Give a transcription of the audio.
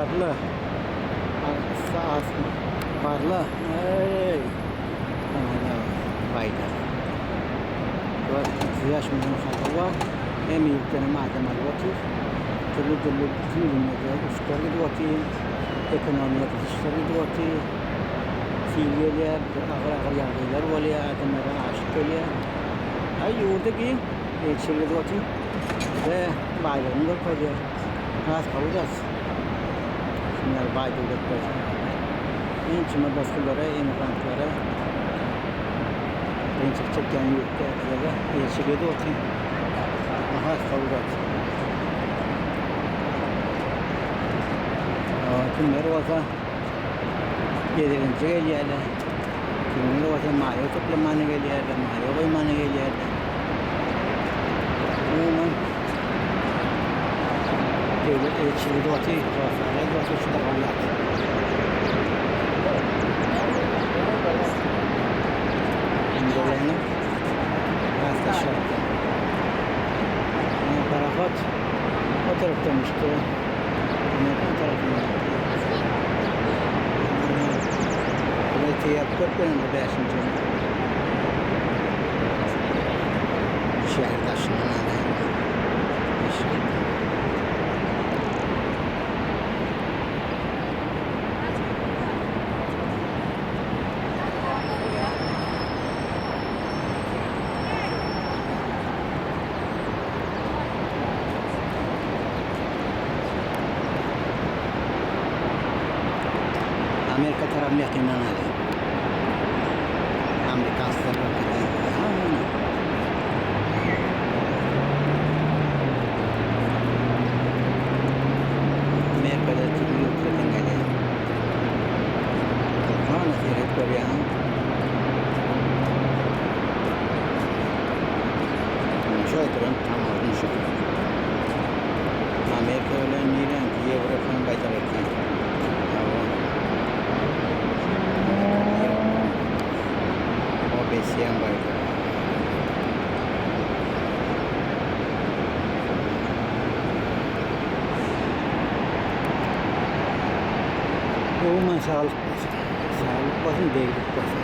Garly. Yssy az. Garly. Eý. Ana baýdak. 435 milyon halky bar. Hem ýurtdan hem adam alyp otyr. Dürli-dürli bütün dünýede uçuşlar gidip otyr. Ekonomiýa uçuşlar gidip otyr. Sil gelýär, agyr-agyr ýagdaýlar bolýar, adamlara açlyk gelýär. Aý ýurdy giň, elçilik edip otyr we baýlygyny görkezýär. Has gowy zat. Şunuň ýaly baý döwlet bolsa. Ençeme bosgunlara, emigrantlara kynçylyk çekýän ýurtdakilere elçilik edip otyr. Bu has gowy zat. Kimler bolsa gezelenje gelýärler. Kimler bolsa maýa toplamana gelýärler, maýa goýmana gelýärler. Umuman döwlet elçiligi otyr, hossarlyk edip otyr, şu-da gowy zat. Indi has daşarda. Parahod o tarapdan uçdy. Amerikan tarapyndan. Ýap köp ýanynda bäşinji. Şäher daşyndan Amerika tarapyny ýakyndan alýar. Amerikanslar Amerikada türlü ýurtlardan gelýär. Hana seret görýäň. Şu oturan tamorny şu. Amerika bilen niräňki Ýewropanyň baýdak eken. Hawa. O besýän baýdak. Umuman saglyk bolsun. Saglyk bolsun, beglik bolsun.